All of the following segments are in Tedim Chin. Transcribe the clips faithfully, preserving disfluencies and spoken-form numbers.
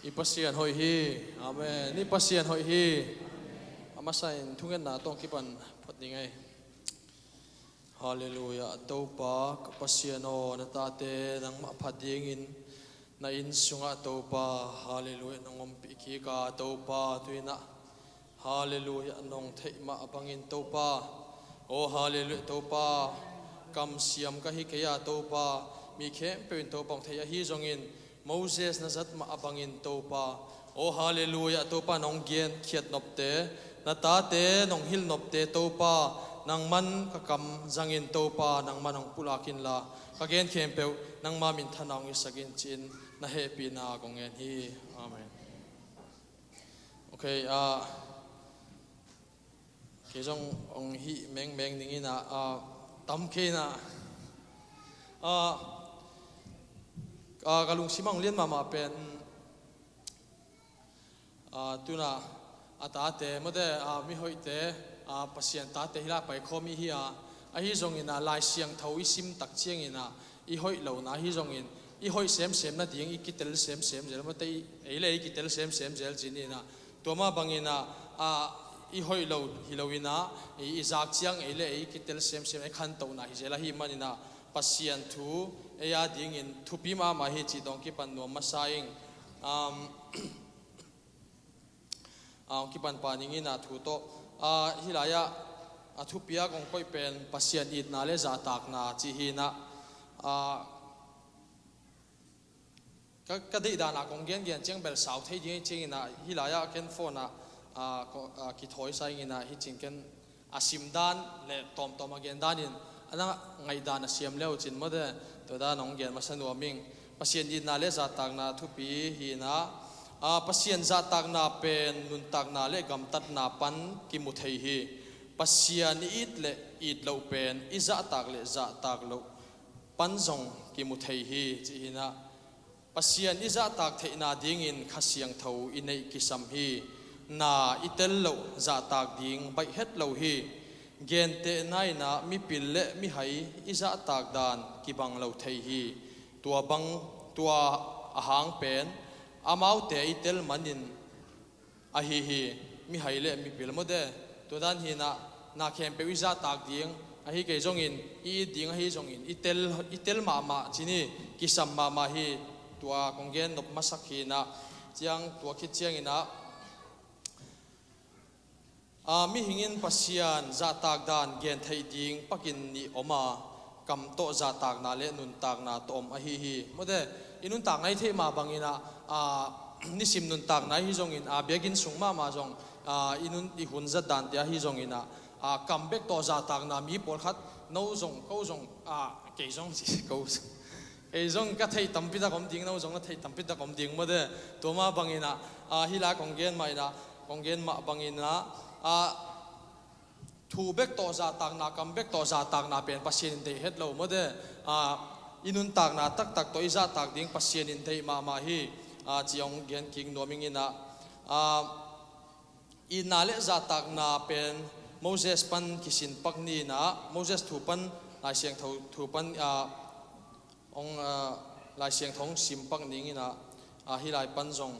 I Pasian hoih hi. Amen. I Pasian hoih hi. A masa in thungetna tawh kipan phot ding ei. Halleluiah. Topa ka Pasian aw, na tate nangmah phat dingin na inn sungah Topa, halleluiah, nong ompih kik a, Topa, tu-in ah Halleluiah, nong theih mah bangin Topa. Aw, halleluiah, Topa. Kamsiam ka hi kei a, Topa. Mi khempeuh in Topa hong thei ahi zongin, Moses na zat mah bangin Topa. Aw, halleluiah, Topa, nong genkhiat nopte, na tate nong hilh nopte, Topa, nangman ka kam zangin, Topa, nangman hong pulak inla, ka gen khempeuh nangma minthanna hong hisak in, ci-in na hehpihna kong ngen hi. Amen. Ok, ah, kei zong hong hih mengmeng ning in ah, ah, tam kei in ah, ah, ah, ka lungsim ah hong lian mahmah pen, ah, tu-in ah, a tate, mawte, ah, mihoihte, ah, Pasian tate hi lai paikhawm i hi a, ahi zongin ah, Lai Siangtho i sim tak ciangin ah, i hoih lohna ahi zongin, i hoih semsem nading i kitel semsem zel, mawte, i, ei le ei kitel semsem zel ci-in ah, tua mah bangin ah, ah, i hoih lo hi lo in ah, i, i zak ciang ei le ei kitel semsem, ei khantohna hi zel ahih manin ah, Pasian thu ei a dingin thupi mahmah hi cih tawh kipan nuam masa ing. Um, ah, kipan pah ning in ah thu tawh, ah, hih lai-ah a thupi a kong koih pen Pasian itna le zahtakna cih hi in ah, ah, ka, ka deih dan a kong gengen ciang bel sau thei ding hi ciangin ah, hih lai-ah ken phone ah, ah, ko-, ah, kithawi sa ing in ah, hih cin ken a sim dan le tawmtawm a gen dan in, a na ngaih dan a siam le uh cin, mawte, tua dan hong gen masa nuam ing. Pasian itna le zahtakna thupi hi in ah, ah, Pasian zahtakna pen nuntakna le gamtatna pan kimu thei hi. Pasian i it le it loh pen i zahtak le zahtak loh pan zong kimu thei hi, cih hi in ah, Pasian i zahtak theihna dingin Kha Siangtho i neih kisam hi. Na i tel loh zahtak ding baih het lo hi. Gentehna in ah mipil le mihai i zahtak dan kibang lo thei hi. Tua bang, tua a hang pen amaute i tel manin ahi hi, mihai le mipil, mawte. Tua dan hi in ah, na khempeuh i zahtak ding ahi kei zongin, i it ding ahi zongin, i tel, i tel mahmah cih hi, kisam mahmah hi. Tua kong gen nop masak hi in ah, ciang tua khit ciangin ah, ah, mihing in Pasian zahtak dan gen theih ding pakin nih om a, kam tawh zahtakna le nuntakna tawh om ahi hi. Mawte, i nuntakna i theih mah bangin ah, ah, nisim nuntakna ahi zongin, ah, biakinn sung mahmah zong, ah, i nun, i hun zat dante ahi zongin ah, ah, kam bek tawh zahtakna mi pawlkhat, no zong, ko zong, ah, kei zong ci, ko, kei zong ka theih tampi tak om ding, no zong na theih tampi tak om ding, mawte. Tua mah bangin ah, ah, hih lai kong gen mah in ah, kong gen mah bangin ah, ah, thu bek tawh zahtakna, kam bek tawh zahtakna pen Pasian in deih het lo, mawte. Ah, i nuntakna taktak tawh i zahtak ding Pasian in deih mahmah hi, ah, ci hong gen kik nuam ing in ah, ah, itna le zahtakna pen Moses pan kisin pak ni in ah, Moses thu pan, Lai Siangtho thu pan, ah, hong, ah, Lai Siangtho hong sim pak ning in ah, ah, hih lai pan zong,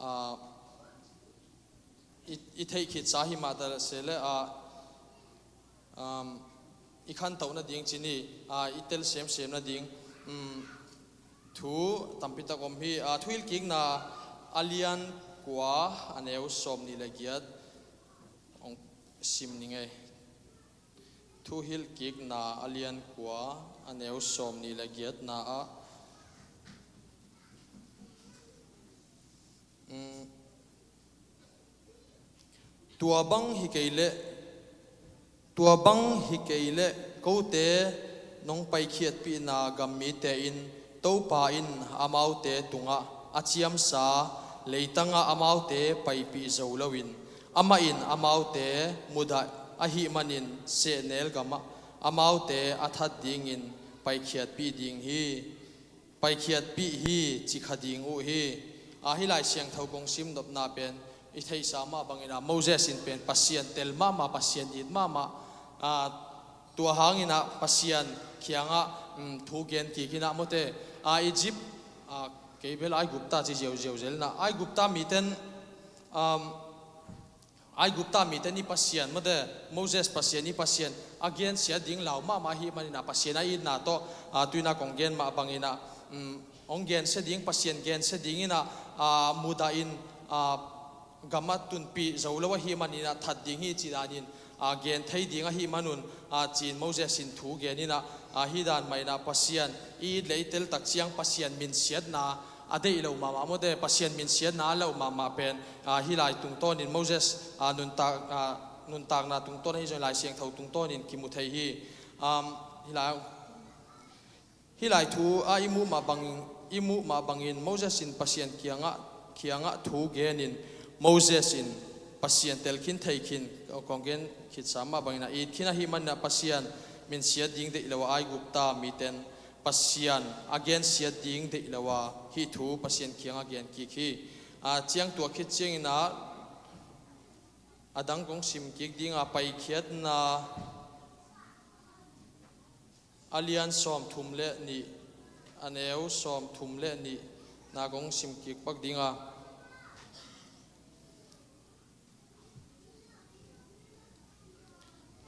ah, i, i theih khitsa hi mah ta se le, ah, um, i khantoh nading cih hi, ah, i tel semsem nading, um, thu tampi tak om hi, ah, Thuhilhkikna a lian kua, a neu sawmnih le giat hong sim ning ei. Thuhilhkikna a lian kua, a neu sawmnih le giatna ah, um, tua bang hi kei leh, tua bang hi kei leh kote nong paikhiatpihna gam mite in Topa in amaute tungah a ciamsa leitangah amaute paipih zo loin, amah in amaute mudah ahih manin sehnel gamah amaute a that dingin paikhiatpih ding hi. Paikhiatpih hi, ci kha ding uh hi. A, hih Lai Siangtho kong sim nopna pen i theihsa mah bangin ah, Moses in pen Pasian tel mahmah, Pasian it mahmah, a, tua hangin ah Pasian kiangah, um, thu gen kik in ah, mawte, a, Egypt, a, Kei bel Aigupta ci ziauziau zel na. Aigupta miten, um, Aigupta miten i Pasian, mate, Moses Pasian i Pasian a gensiat ding lau mahmah ahih manin ah, Pasian a itna tawh, ah, tuina kong gen mah bangin ah, um, hong gensia ding, Pasian gensia dingin ah, ah, mudahin, ah, gam a tunpih zo lo ahih manin ah that ding hi cih danin, ah, gen thei ding ahih manun, ah, ci-in Moses in thu genin ah, ah, hih dan mah in ah Pasian i it le i tel tak ciang Pasian minsiatna a deih lo mahmah, mate, Pasian minsiatna a lauh mahmah pen, ah, hih lai tungtawnin Moses, ah, nuntak, ah, nuntakna tungtawn ahi zongin Lai Siangtho tungtawnin kimu thei hi. Um, hih lai Hih lai thu a i muh mah bangin, i muh mah bangin Moses in Pasian kiangah, kiangah thu genin Moses in Pasian telkhin theikhin, kong gen khitsa mah bangin a it khin ahih manin ah Pasian minsiat ding deih lo a Aigupta miten Pasian a gensiat ding deih lo a hih thu Pasian kiangah gen kik hi. A ciang tua khit ciangin ah a dang kong sim kik ding a, Paikhiatna a lian sawmthum le nih, a neu sawmthum le nih na kong sim kik pak ding a.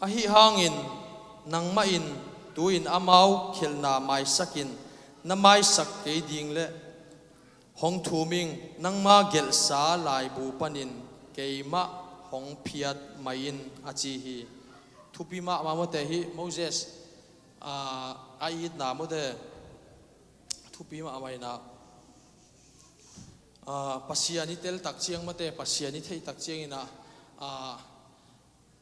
Ahi hangin nangmah in tu-in amau khelhna maisakin na maisak kei ding le hong thum ing, nangma gelhsa laibu panin keimah hong phiat mai in, a ci hi. Thupi mahmah, mate, hi Moses, ah, a itna, mate, thupi mahmah in ah, ah, Pasian i tel tak ciang, mate, Pasian i theih tak ciangin ah, ah,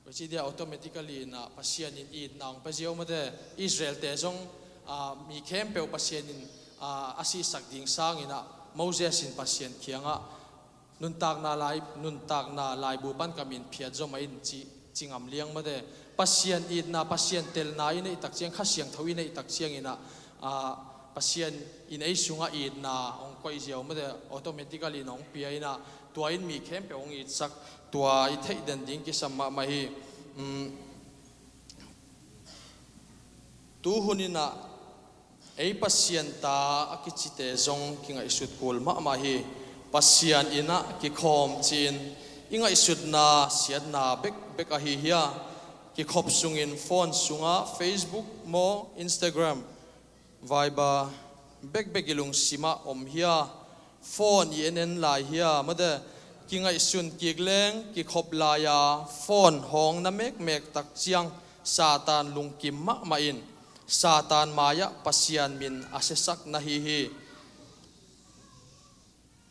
Paci dia automatically in ah Pasian in itna hong pia ziau, mate, Israel-te zong, ah, mi khempeuh Pasian in, ah, a sihsak ding sangin ah Moses in Pasian kiangah nuntakna lai, nuntakna laibu pan ka min phiat zaw mah in ci, ci ngam liang, mate. Pasian itna, Pasian telna i neih tak ciang, Kha Siangtho i neih tak ciangin ah, ah, Pasian in ei sungah itna hong koih ziau, mate, automatically in hong pia in ah, tua in mi khempeuh hong itsak, tua i theih den ding kisam mahmah hi. Um, tu hun in ah ei Pasian ta a kicite zong kingaihsut kul mahmah hi. Pasian in ah kikhawm ci-in i ngaihsutna siatna bekbek ahi hia? Kikhop sungin phone sungah Facebook maw, Instagram, Viber bekbek i lungsimah om hia? Phone i en en lai hia? Mate, kingaihsun kik leng kikhop lai-a phone hawng na mekmek tak ciang Satan lungkim mahmah in Satan mai-ah Pasian min a siasak na hi hi.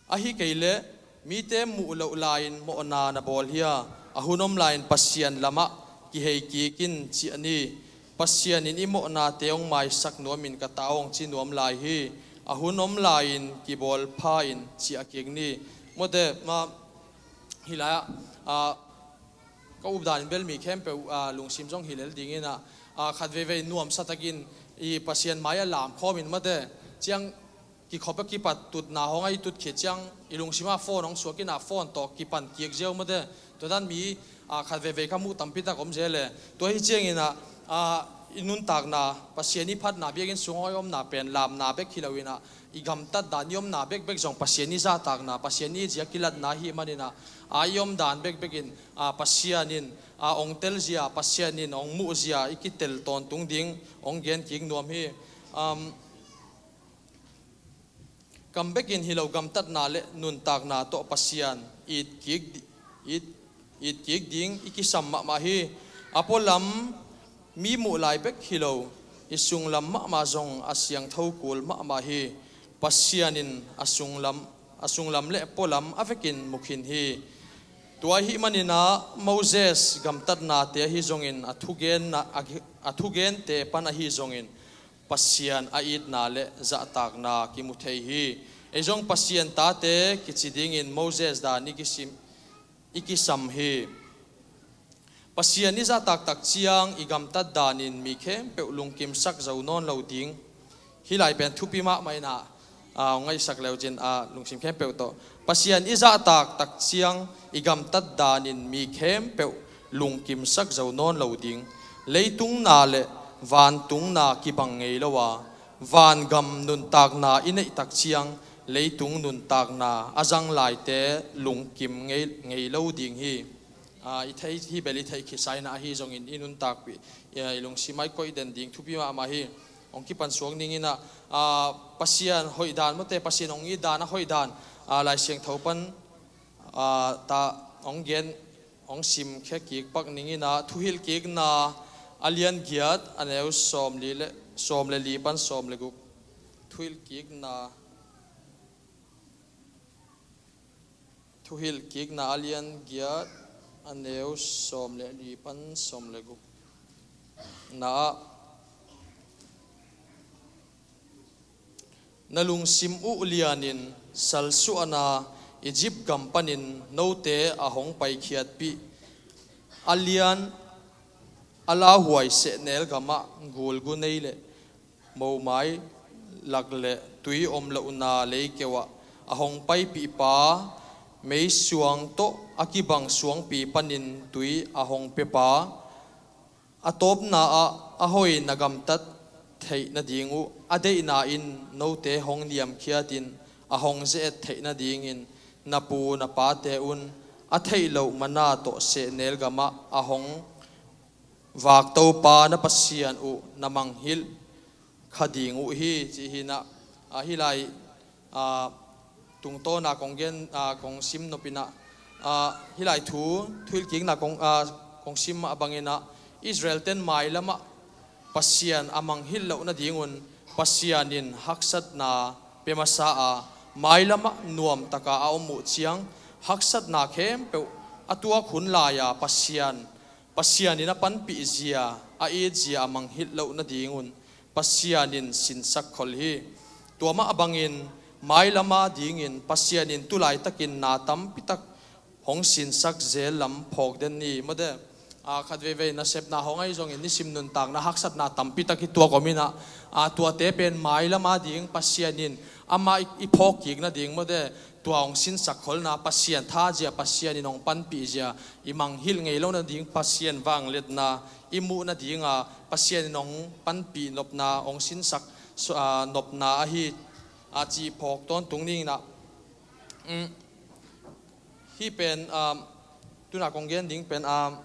Ahi kei leh mite muh loh lai-in mawhna na bawl hia? A hun om lai-in Pasian lamah kihei kik in, ci a ni. Pasian in i mawhnate hong maisak nuamin ka ta hong ci nuam lai hi. A hun om lai-in kibawl pha in ciah kik ni. Mawte, ma, hih lai-ah, ah, ka updan in bel mi khempeuh, ah, lungsim zong hi lel dingin ah, ah, khat veivei nuamsa takin i Pasian mai-ah lamkhawmin, mawte, ciang kikhop a kipat tutna hong a i tut khit ciang i lungsim ah phone hong suak in ah phone tawh kipan kik ziau, mawte. Tua dan mi, ah, khat veivei ka muh tampi tak om zel e. Tua hi ciangin ah, ah, i nuntakna, Pasian i phatna, biakinn sung hong i omna pen lamna bek hi loin ah, i gamtat dan i omna bekbek zong Pasian i zahtakna, Pasian i zia kilatna hi manin ah, ah, i omdan bekbek in, ah, Pasian in, ah, hong tel zia, Pasian in hong muh zia i kitel tawntung ding hong gen kik nuam hi. Um, Kam bekin hi lo, gamtatna le nuntakna tawh Pasian it kik di-, it, it kik ding i kisam mahmah hi. A pualam mi muh lai bek hi lo, i sunglam mahmah zong a siangtho kul mahmah hi. Pasian in a sunglam, a sunglam le pualam a vekin mu khin hi. Tua ahih manin ah Moses gamtatnate ahi zongin, a thugenna, a, a thugente pan ahi zongin, Pasian a itna le zahtakna kimu thei hi. Ei zong Pasian tate kici dingin Moses dan i kisim, i kisam hi. Pasian i zahtak tak ciang i gamtat danin mi khempeuh lungkimsak zo nawn lo ding. Hih lai pen thupi mahmah in ah, ah, ngaihsak leucin, ah, lungsim khempeuh tawh. Pasian i zahtak tak ciang i gamtat danin mi khempeuh lungkimsak zo nawn lo ding. Leitung na le vantung na kibang ngei lo a, vangam nuntakna i neih tak ciang leitung nuntakna a zang laite lungkim ngei, ngei lo ding hi. Aa, i theih, hih bel i theih khit sa in ah, ahi zongin i nuntakpih, i, i lungsim ah i koih den ding thupi mahmah hi. Hong kipan suak ning in ah, aa, Pasian hoih dan, mawte, Pasian hong it dan, a hoih dan, aa, Lai Siangtho pan, aa, ta hong gen, hong simkhia kik pak ning in ah, Thuhilhkikna a lian giat, a neu sawm li le, sawm le li pan sawm le guk. Thuhilhkikna, Thuhilhkikna a lian giat, a neu sawm le li pan sawm le guk. Na ah, na lungsim uh lianin salsuahna Egypt gam panin note a hong paikhiatpih, a lian a lauhuai sehnel gamah gulgu nei le momai lak le tui om lohna leikeu ah a hong paipihpa, meisuang tawh a kibang suangpi panin tui a hong piapa, a tawpna ah a hoih na gamtat theih nading uh a deihna in note hong niamkhiatin a hong ze-et theih nadingin na pu na pate un a theih loh mana tawh sehnel gamah a hong vak Topa na Pasian uh na mangngilh kha ding uh hi, ci hi in ah, a, hih lai, a, tungtawna kong gen, a, kong sim nop in ah, a, hih lai thu, Thuhilhkikna kong, a, kong sim mah bangin ah, Israel ten mailamah Pasian a mangngilh loh nadingun Pasian in haksatna pia masa a, mailamah nuamtaka a om uh ciang haksatna khempeuh a tuak hun lai-a Pasian, Pasian in a panpih zia, a it zia a mangngilh loh nadingun Pasian in sinsak khol hi. Tua mah bangin mailama dingin Pasian in tulaitakin na tampitak hong sinsak zel lam phawk den ni, mawte. A, khat veivei nasepna hong ahi zongin nisim nuntakna haksatna tampitak i tuak om in ah, a, tuate pen mailama ding Pasian in amah i, i phawk kik nading, mawte. Tua hong sinsak kholna, Pasian tha zia, Pasian in hong panpih zia, i mangngilh ngei loh nading Pasian vangliatna i muh nadinga Pasian in hong panpih nopna, hong sinsak su-, a, nopna ahi, a, cih phawk tawntung ning in ah. Um, hih pen, um, tuna kong gen ding pen, um,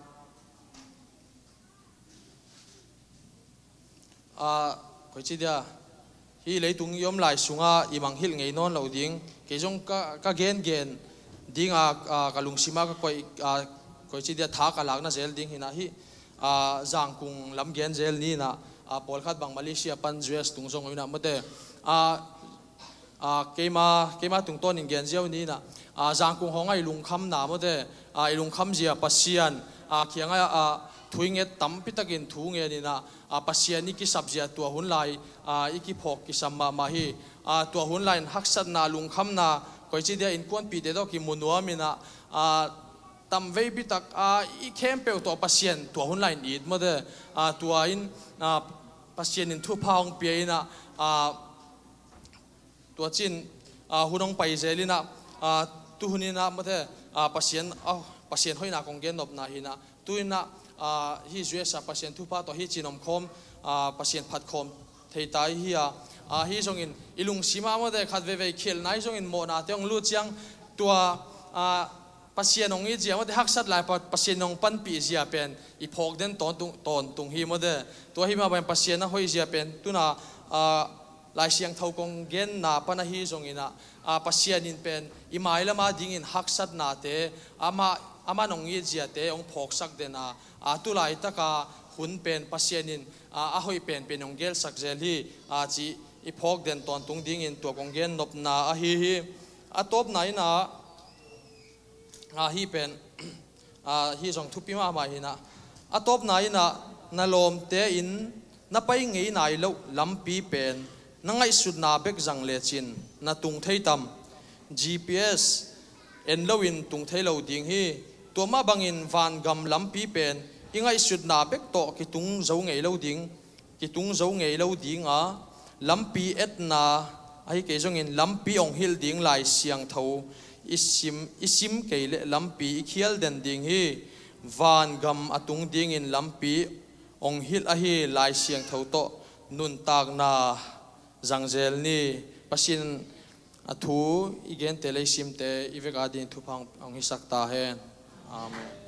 a, koici dia, hih leitung i om lai sunga i mangngilh ngei nawn lo ding, kei zong ka, ka gengen dinga, a, ka lungsima ka koih, a, koici dia tha ka lakna zel ding hi in ah, hih, a, Zangkung lam gen zel ni in ah, a, pawlkhat bang Malaysia pan U S tung zong uh in ah, mawte. A, a, keima, keima tungtawnin gen ziau ni in ah, a, Zangkung hong a i lungkhamna, mawte, a, i lungkham zia Pasian, a, kiangah, a, thu i nget tampitakin thu ngen in ah, a, Pasian i kisap zia tua hun lai, a, i kiphawk kisam mahmah hi. A, tua hun lai in haksatna, lungkhamna, koici dia innkuanpihte tawh kimu nuam in ah, a, tamveipi tak, a, i khempeuh tawh Pasian tua hun lai in it, mawte, a, tua in, a, Pasian in thupha hong pia in ah, a, tua cin, a, hun hong pai zel in ah, a, tuhun in ah, mawte, a, Pasian, a, Pasian hoihna kong gen nopna hi in ah, tu in ah, a, hih U S a Pasian thupha tawh hih cin omkhawm, a, Pasian phatkhawm thei ta i hi a, a, hih zongin i lungsima, mawte, khat veivei khialhna hi zongin mawhnate hong lut ciang tua, a, Pasian hong it zia, mawte, haksat lai Pa-, Pasian hong panpih zia pen i phawk den tawntung, tawntung hi, mawte. Tua hi mah bangin Pasian a hoih zia pen tuna, a, Lai Siangtho kong genna pan ahi zongin ah, a, Pasian in pen i mailama dingin haksatnate, amah, amah hong it ziate hong phawksak den a, a, tulaitaka hun pen Pasian in, a, a hoih penpen hong gelsak zel hi, a, cih i phawk den tawntung dingin tua kong gen nopna ahi hi. A tawpna in ah, a, hih pen, a, hih zong thupi mahmah hi in ah, a tawpna in ah, na lawmte in na pai ngei nai loh lampi pen na ngaihsutna bek zang lecin na tung thei tam? G P S en loin tung thei lo ding hi. Tua mah bangin vangam lampi pen i ngaihsutna bek tawh kitung zo ngei lo ding, kitung zo ngei lo ding a, lampi etna ahi kei zongin lampi hong hilh ding Lai Siangtho i sim, i sim kei leh lampi i khial den ding hi. Vangam a tung dingin lampi hong hilh ahi Lai Siangtho tawh nuntakna zang zel ni. Pasian A thu i gente le i simte i vek ading thupha hong hisak ta hen. Amen.